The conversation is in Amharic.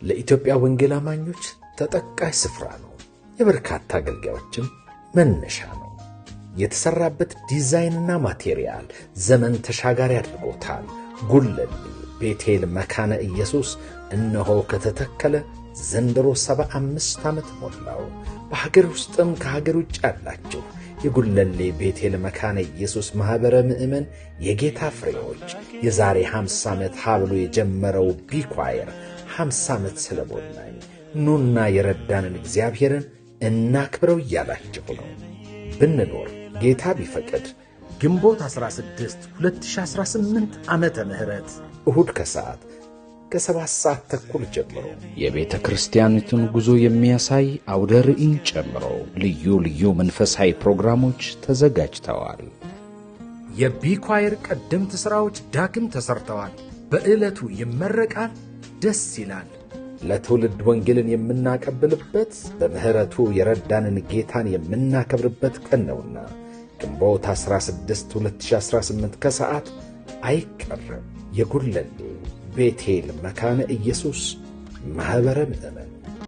ለኢትዮጵያ ወንጌል አማኞች ተጠቃሽ ስፍራ ነው። የበርካታ አገልጋዮችም መነሻ ነው። የተሰራበት ዲዛይንና ማቴሪያል ዘመን ተሻጋሪ አድርጎታል። ጉለሌ ቤቴል መካነ ኢየሱስ እነሆ ከተተከለ ዘንድሮ 75 ዓመት ሞላው። በሀገር ውስጥም ከሀገር ውጭ ያላችሁ የጉለሌ ቤቴል መካነ ኢየሱስ ማኅበረ ምዕመን የጌታ ፍሬዎች፣ የዛሬ 50 ዓመት ሀ ብሎ የጀመረው B choir 50 ዓመት ስለሞላኝ ኑና የረዳንን እግዚአብሔርን እናክብረው እያላችሁ ነው። ብንኖር ጌታ ቢፈቅድ ግንቦት 16 2018 ዓመተ ምህረት እሁድ ከሰዓት ከ7 ሰዓት ተኩል ጀምሮ የቤተ ክርስቲያኒቱን ጉዞ የሚያሳይ አውደ ርዕይን ጨምሮ ልዩ ልዩ መንፈሳዊ ፕሮግራሞች ተዘጋጅተዋል። የ B choir ቀደምት ሥራዎች ዳግም ተሰርተዋል። በዕለቱ ይመረቃል። ደስ ይላል። ለትውልድ ወንጌልን የምናቀብልበት፣ በምሕረቱ የረዳንን ጌታን የምናከብርበት ቀን ነውና ግንቦት 16 2018 ከሰዓት አይቀርም። የጉለሌ ቤቴል መካነ ኢየሱስ ማኅበረ ምዕመን።